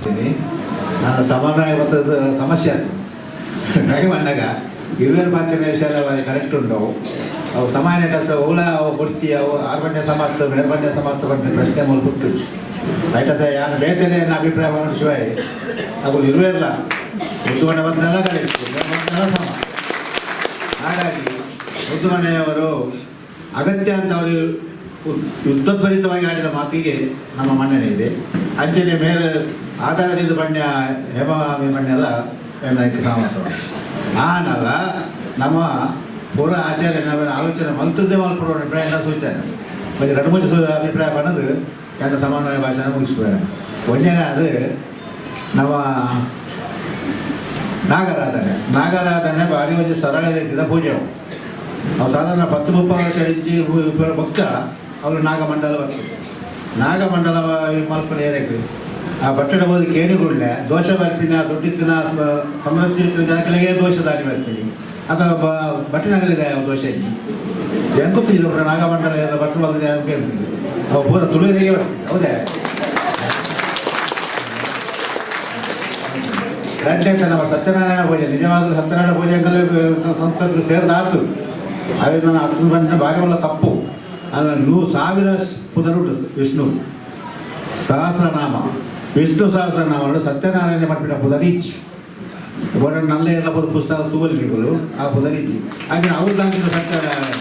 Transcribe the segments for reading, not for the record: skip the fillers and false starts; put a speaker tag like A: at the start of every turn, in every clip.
A: ಇದ್ದೀನಿ. ನಾನು ಸಮನ್ವಯ ಮತ್ತು ಸಮಸ್ಯೆ ಅದು ದಯಮಣ್ಣಗ ಇರುವೆರ್ ಪಾತಿನ ವಿಷಯ ಕರೆಕ್ಟ್ ಉಂಟು. ಅವು ಸಮಾನ ಟಸ ಓಲ ಅವು ಕೊಡ್ತಿ ಅವು ಆರ್ಬಣ್ಯ ಸಮಾರ್ಥ ಮೇರ್ಬಣ್ಯ ಸಮಾರ್ಥ ಬಂದ ಪ್ರಶ್ನೆ ಮೂಲ ಪುಟ್ಟು ರೈಟ್. ಅದ ಯಾನು ಬೇತೇನೆ ಎನ್ನ ಅಭಿಪ್ರಾಯ ಮಾಡಿ ಶಿವಾಯ್ ಅವು ಇರುವೆಲ್ಲ ಮುದ್ದು ಬಣ್ಣ ಬಂದೆಲ್ಲ ಕರೆಕ್ಟ್, ಬಂದೆಲ್ಲ ಸಮ. ಹಾಗಾಗಿ ಮುದ್ದು ಮನೆಯವರು ಅಗತ್ಯ ಅಂತ ಅವರು ಯುದ್ಧತ್ವರಿತವಾಗಿ ಆಡಿದ ಮಾತಿಗೆ ನಮ್ಮ ಮನ್ನಣೆ ಇದೆ. ಅಂಚನೆ ಮೇಲೆ ಆಧಾರದಿಂದ ಬಣ್ಣ ಹೇಮ ಮಣ್ಣೆಲ್ಲ ಎಲ್ಲ ಸಾಮರ್ಥ್ಯ ಆನಲ್ಲ. ನಮ್ಮ ಪೂರ ಆಚಾರ್ಯ ನಾವೇನು ಆಲೋಚನೆ ಮಲ್ತದ್ದೇ ಮಲ್ಪಡುವ ಅಭಿಪ್ರಾಯ ಎಲ್ಲ ಸೂಚನೆ ಮತ್ತೆ ಎರಡು ಮೂರು ಅಭಿಪ್ರಾಯ ಬಣ್ಣದು ಯಾಕ ಸಮನ್ವಯ ಭಾಷಣ ಮುಗಿಸ್ಬೇಡ. ಒಂಜನೇ ಅದು ನಮ್ಮ ನಾಗರಾಧನೆ. ನಾಗರಾಧನೆ ಭಾರಿ ಒಂಜಿ ಸರಳ ರೀತಿಯ ಪೂಜೆ. ಅವು ಅವು ಸಾಧಾರಣ 10 30 ವರ್ಷ ಇಜ್ಜಿ ಬೊಕ್ಕ ಅವರು ನಾಗಮಂಡಲ ಬರ್ತದೆ. ನಾಗಮಂಡಲ ಮಲ್ಪನೆ ಏರಕ್ಕೆ ಆ ಬಟ್ಟಡ ಬೋದು ಕೇರಿಗುಳ್ಳೆ ದೋಷ ಬರ್ಪಿನ ದುಡ್ಡಿತ್ತಿನ ಸಮೃದ್ಧಿ ಇತ್ತಿನ ಜನಗಳಿಗೆ ದೋಷ ದಾರಿ ಬರ್ತೀನಿ ಅಥವಾ ಬಟ್ಟಿನಗಲಿದೆ ದೋಷ ಇಜ್ಜಿ ಹೆಂಗ್ ಇದು ನಾಗಮಂಡಲ ಎಲ್ಲ ಬಟ್ಟಲು ಬಂದ್ರೆ ಕೇಳ್ತೀವಿ. ಅವು ಪೂರ ತುಳಿಯರಿಗೆ ಬರ್ತೀವಿ, ಹೌದೇ? ರಡ್ಡೆಂತ ನಮ್ಮ ಸತ್ಯನಾರಾಯಣ ಪೂಜೆ. ನಿಜವಾಗ್ಲೂ ಸತ್ಯನಾರಾಯಣ ಪೂಜೆ ಅಂಕಲ್ ಸಂಸ್ಕೃತಿ ಸೇರಿದಾತು. ಅದೇ ನಾನು ಹತ್ತು ಬಂದ ಭಾಗವಲ್ಲ ತಪ್ಪು ಅಲ್ಲ. 100,000 ಪುದರುಂಟು ವಿಷ್ಣು ಸಹಸ್ರನಾಮ. ವಿಷ್ಣು ಸಹಸ್ರನಾಮ ಸತ್ಯನಾರಾಯಣ ಮಾಡ್ಬಿಟ್ಟ ಪುದರೀಚ್ ಬೋಡ ನಲ್ಲ ಎಲ್ಲ ಪುಸ್ತಕ ತೂವಲಿಗಳು ಆ ಪುದರೀಚಿ. ಹಾಗೆ ಅವ್ರು ತಾಂಕಿದ ಸತ್ಯನಾರಾಯಣ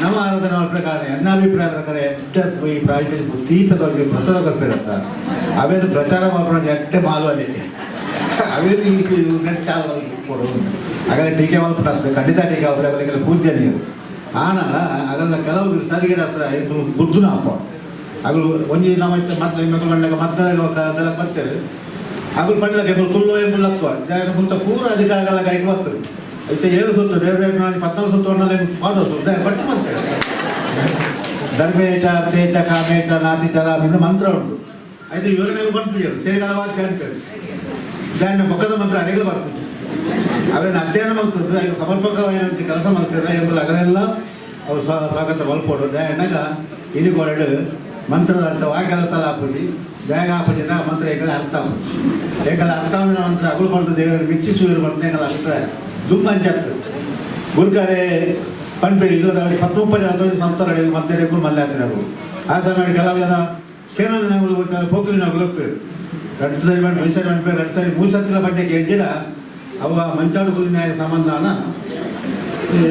A: ನಮ್ಮ ಆರಾಧನೆ ಪ್ರಕಾರ, ನನ್ನ ಅಭಿಪ್ರಾಯ ಪ್ರಕಾರ, ಎಡ್ಡ ಈ ಪ್ರಾಯಶಃ ತೀಟದೊಳಗೆ ಪ್ರಸಾದ ಬರ್ತಿರತ್ತ ಅವೇನು ಪ್ರಚಾರ ಮಾಡ್ಕೊಂಡು ಎಡ್ಡೆ ಮಾಲುವಲ್ಲಿ ಅವೇನು ಈ ನೆಟ್ ಕೊಡೋದು. ಹಾಗಾದ್ರೆ ಟೀಕೆ ಮಾಡ್ಬಿಟ್ಟು ಖಂಡಿತ ಟೀಕೆ ಮಾಡ್ತಾರೆ. ಅವರಿಗೆಲ್ಲ ಪೂಜ್ಯ ನೀರು ಆನಲ್ಲ ಆಗಲ್ಲ. ಕೆಲವು ಸರಿಗಿಡ ಬುದ್ಧನ ಅಪ್ಪ ಅಗಲು ಒಂಜಿ ನಮ್ಮ ಮತ್ತೆ ಇನ್ನೊಂದು ಬಂದಾಗ ಮತ್ತೆ ಬರ್ತೇವೆ. ಅಗಲು ಪಡ್ಲಕ್ಕೆ ಕುಲ್ಲು ಎಂಬುಲಕ್ಕ ಜಾಗ ಮುಂತ ಪೂರ ಅಧಿಕಾರಗಳ ಕೈಗೆ ಬರ್ತದೆ. అయితే ಏಳು ಸುತ್ತು ದೇವ್ರ 14 ಸುತ್ತು ಒಣ್ಣಲೆ ಮಾಡೋದು ಬಟ್ಟೆ ಬರ್ತೇವೆ. ಧರ್ಮೇಚ ಅರ್ಥೇಚ ಕಾಮೇಚ ನಾತಿಚರ ಇನ್ನು ಮಂತ್ರ ಉಂಟು. ಆಯ್ತು, ವಿವರಣೆಗೆ ಬಂದ್ಬಿಡಿಯೋದು ಸೇಗಾಲ ವಾಕ್ಯ ಅಂತೇಳಿ ದಾನ್ನ ಮೊಕ್ಕದ ಮಂತ್ರ ಅರೆಗಳು ಬರ್ತದೆ. ಅವೇನು ಅಧ್ಯಯನ ಮಾಡ್ತದೆ ಈಗ ಸಮರ್ಪಕವಾಗಿ ಕೆಲಸ ಮಾಡ್ತಾರೆ ಎಂಬುದು ಅಗಲೆಲ್ಲ ಅವು ಸ್ವಾಗತ ಮಲ್ಪೋಡು. ದಯಣ್ಣಗ ಇನಿಕೊರಡು ಮಂತ್ರದ ಅರ್ಥವಾಗಿ ಕೆಲಸ ಹಾಕುದಿ ಬೇಗ ಹಾಕುದಿನ ಮಂತ್ರ ಏಕಲ ಅರ್ಥ ಆಗುದು. ಏಕಲ ಅರ್ಥ ಅಂದ್ರೆ ಮಂತ್ರ ಅಗುಳು ಬಂದು ದೇವರು ಮಿಚ್ಚಿಸುವರು ಬಂದು ಏಕಲ ಅಭಿಪ್ರಾಯ ದುಂಬ ಅಂಚಾಗ್ತದೆ. ಗುರುಕಾರೆ ಪಂಪೆ ಇಲ್ಲದ 10 30 ಜನ ಸಂಸಾರ ಮತ್ತೆ ಮಲ್ಲೆ ಹಾಕಿದವರು. ಆ ಸಮಯ ಕೆಲವು ಜನ ಕೇರಳ ನಗಲು ಪೋಕಿರಿ ನಗಲು ಹೋಗ್ತೇವೆ. ಎರಡು ಸರಿ ಮಾಡಿ ಮೈಸೂರು ಮಾಡಿ ಎರಡು ಸರಿ ಮೂರು ಸತ್ತಿನ ಬಟ್ಟೆ ಕೇಳ್ತೀರ. ಅವ ಮಂಚಾಡು ಕುಲಿನ ಸಂಬಂಧನ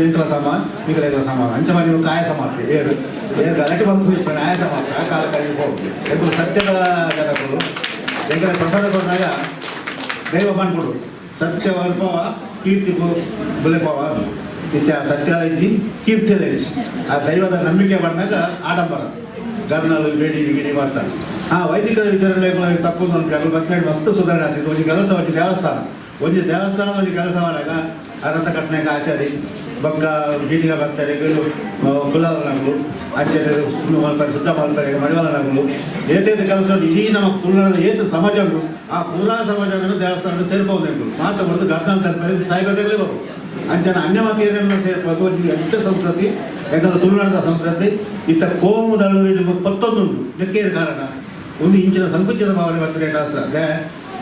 A: ಇಂಟ್ಲ ಸಮ ಈಗಲ ಸಮ ಅಂಚ ಮಾಡಿ ಕಾಯ ಸಮ ಏರು ಏರು ಗಲಾಟೆ ಬಂತು ಇಪ್ಪ ಆಯ ಸಮ ಆ ಕಾಲ ಕೈ ಹೋಗಿ ಎప్పుడు ಸತ್ಯದ ಜನಗಳು ಎಂಕಲ ಪ್ರಸಾದ ಕೊಟ್ಟಾಗ ದೈವ ಬಂದ್ಬಿಡು ಸತ್ಯ ಅನುಭವ ಕೀರ್ತಿ ಬುಲೆಪವ ಇತ್ಯ ಸತ್ಯ ಇಜ್ಜಿ ಕೀರ್ತಿ ಇಜ್ಜಿ. ಆ ದೈವದ ನಂಬಿಕೆ ಬಂದಾಗ ಆಡಂಬರ ಗರ್ನಲು ಬೇಡಿ ಗಿಡಿ ಮಾಡ್ತಾರೆ. ಆ ವೈದಿಕ ವಿಚಾರಗಳು ತಪ್ಪು ಅದ್ರ ಬಗ್ಗೆ ಮಸ್ತ್ ಸುಧಾರಣೆ ಆಗ್ತಿತ್ತು. ಒಂದು ಕೆಲಸ ಒಂಜಿ ದೇವಸ್ಥಾನ ಒಂಜಿ ದೇವಸ್ಥಾನ ಒಂಜಿ ಕೆಲಸ ಮಾಡಾಗ ಅರಥ ಕಟ್ಟಣಕ್ಕೆ ಆಚಾರಿ ಬೊಕ್ಕ ಬೀದಿಗ ಬರ್ತಾರೆ ಗುಲಾಲ ನಗಲು ಆಚಾರ್ಯರು ಮಲ್ಪರೆ ಶುದ್ಧ ಮಲ್ಪರೆ ಮಡಿವಾಳ ನಗಲು ಏತೇತ ಕೆಲಸ ಉಂಟು. ಇಡೀ ನಮ್ಮ ತುಳುನಾಡ ಏತು ಸಮಾಜ ಉಂಟು, ಆ ಪೂರಾ ಸಮಾಜವನ್ನು ದೇವಸ್ಥಾನ ಸೇರ್ಕೊಂಡು ಮಾತು ಹೊಡೆದು ಗರ್ನ ತರ್ತಾರೆ ಸಾಯಿಬಾಬಾಗಳೇ ಬರು ಅಂಚನ ಅನ್ಯಮತೀಯರನ್ನ ಸೇರ್ಬೋದು. ಒಂದು ಎಂಟ ಸಂಸ್ಕೃತಿ ಯಾಕಂದ್ರೆ ತುಳುನಾಡದ ಸಂಸ್ಕೃತಿ ಇತ್ತ ಕೋಮು ದಳು ಪತ್ತೊಂದುಂಟು. ಲೆಕ್ಕೇರು ಕಾರಣ ಒಂದು ಇಂಚಿನ ಸಂಕುಚಿತ ಭಾವನೆ ಬರ್ತದೆ. ಶಾಸ್ತ್ರ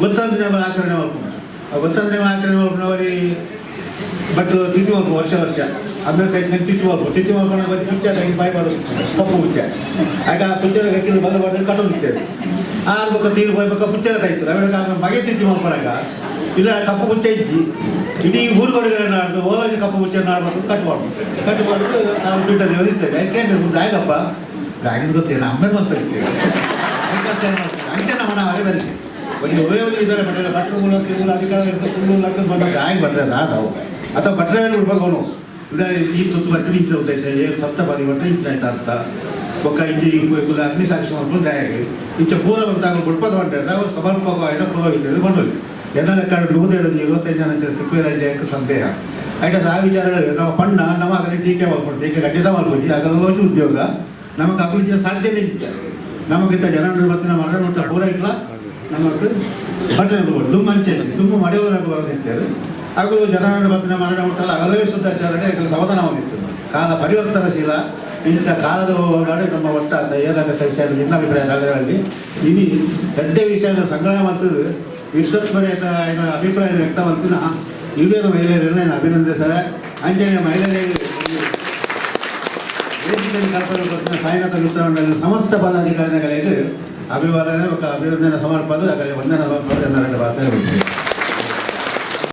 A: ಗೊತ್ತಂದ್ರೆ ಆಚರಣೆ ಮಾಡ್ಕೊಂಡು ಆ ಗೊತ್ತಂದ್ರೆ ಆಚರಣೆ ಮಾಡ್ಕೊಂಡು ಬಟ್ ತಿಥಿ ಮಲ್ಪ ವರ್ಷ ವರ್ಷ ಆಮೇಲೆ ಕೈ ತಿಥಿ ಮಲ್ಪ ತಿಥಿ ಮಲ್ಕೊಂಡು ಬಂದು ಪುಚ್ಚ ಕೈ ಬಾಯಿ ಮಾಡೋದು ಕಪ್ಪು ಪುಚ್ಚ. ಆಗ ಆ ಪುಚ್ಚ ಕಕ್ಕಿನ ಬಂದ ಬಂದ್ರೆ ಕಟ್ಟೋದಿರ್ತೇವೆ. ಆರು ಬೊಕ್ಕ ತೀರು ಹೋಯ್ ಬೊಕ್ಕ ಪುಚ್ಚ ಕಾಯ್ತು ಆಮೇಲೆ ಮಗೆ ತಿಥಿ ಮಲ್ಪನಾಗ ಇಲ್ಲ ಕಪ್ಪು ಪುಚ್ಚ ಇಜ್ಜಿ ಇಡೀ ಊರು ಕೊಡುಗಡೆ ನಾಡ್ದು ಹೋಗಿ ಕಪ್ಪು ಪುಚ್ಚ ನಾಡ್ಬೇಕು ಕಟ್ಬಾರ್ದು ಕಟ್ಬಾರ್ದು ನಾವು ಬಿಟ್ಟ ಇರ್ತೇವೆ. ಯಾಕೆ ಮುಂದೆ ಆಯ್ತಪ್ಪ ಆಗಿದ್ದು ಗೊತ್ತಿಲ್ಲ ಆಮೇಲೆ ಮತ್ತೆ ಇರ್ತೇವೆ. ಅಂಚೆ ನಮ್ಮ ಅರೆ ಬರುತ್ತೆ ಒಂದು ಒಳ್ಳೆ ಒಳ್ಳೆ ಇದ್ದಾರೆ ಭಟ್ರೆ ಭಟ್ರು ಮೂಲ ತಿರುಗುಲ ಅಧಿಕಾರ ಇರ್ತದೆ ಲಕ್ಕ ಬಂದ ಆಗಿ ಭಟ್ರೆ ಅದಾವು ಅಥವಾ ಭಟ್ರೆ ಹುಡ್ಬೇಕು ಈ ಸುತ್ತು ಬಟ್ಟೆ ಇಂಚಿನ ಉದ್ದೇಶ ಏನು ಸಪ್ತ ಪದಿ ಬಟ್ಟೆ ಇಂಚಿನ ಆಯ್ತು ಅರ್ಥ ಬೊಕ್ಕ ಇಂಚಿ ಅಗ್ನಿ ಸಾಕ್ಷಿ ಮಾಡ್ಕೊಂಡು ದಯಾಗಿ ಇಂಚ ಪೂರ ಬಂದಾಗ ಗುಡ್ಪದ ಹೊಂಟೆ ನಾವು ಸಮರ್ಪಕವಾಗಿ ಪುರೋಹಿತರು ಕೊಂಡೋಗಿ ಎನ್ನ ಲೆಕ್ಕ 125 ಜನ ತಿಕ್ಕುವಿರಾಜ್ಯಕ್ಕೆ ಸಂದೇಹ ಆಯ್ತು. ಆ ವಿಚಾರ ನಮ್ಮ ಪಣ್ಣ ನಮ್ಮ ಆಗಲಿ ಟೀಕೆ ಮಾಡ್ಕೊಂಡು ಟೀಕೆ ಖಂಡಿತ ಮಾಡ್ಕೊಂಡು ಆಗಲ್ಲ ಉದ್ಯೋಗ ನಮಗೆ ಅಭಿವೃದ್ಧಿ ಸಾಧ್ಯನೇ ಇತ್ತು. ನಮಗಿಂತ ಜನ ಮತ್ತೆ ನಮ್ಮ ಮರಣ ಪೂರ ಇಟ್ಲ ನಮಗೆ ಬಟ್ಟೆ ದುಮ್ಮ ಅಂಚೆ ತುಂಬ ಮಡೆಯವರ ಬರೆದಿತ್ತು. ಹಾಗೂ ಜನರ ಮತ್ತೆ ಮರಣ ಹುಟ್ಟಲ್ಲ ಅಗಲವೇ ಶುದ್ಧಾಚಾರಣೆ ಸಮಾಧಾನವಾಗಿತ್ತು. ಕಾಲ ಪರಿವರ್ತನಶೀಲ. ಇಂಥ ಕಾಲದ ಓಡಾಡಿ ನಮ್ಮ ಒಟ್ಟ ಏರಾಗ ವಿಷಯ ನಿನ್ನ ಅಭಿಪ್ರಾಯ ಕಾಲಗಳಲ್ಲಿ ಇನಿ ಎಡ್ಡೆ ವಿಷಯದ ಸಂಗ್ರಹ ಮಾಡ್ತದೆ. ವಿಶ್ವಸ್ಮರಣೆ ಅಭಿಪ್ರಾಯ ವ್ಯಕ್ತ ಮಾಡ್ತಿನ ಇವೇನು ಮಹಿಳೆಯರನ್ನ ನಾನು ಅಭಿನಂದಿಸ್ತಾರೆ. ಅಂಜನೆ ಮಹಿಳೆಯರಿಗೆ ವೇದಿಕೆಯಲ್ಲಿ ಕಲ್ಪನೆ ಸಾಯಿನಾಥ ಮಿತ್ರ ಮಂಡಳಿಯ ಸಮಸ್ತ ಪದಾಧಿಕಾರಿಗಳಿಗೆ ಅಭಿವಾದನೆ, ಅಭಿನಂದನೆ ಸಮರ್ಪದ, ವಂದನೆ ಸಮರ್ಪದ. ಎಲ್ಲ ಮಾತಾಡ್ತೀನಿ.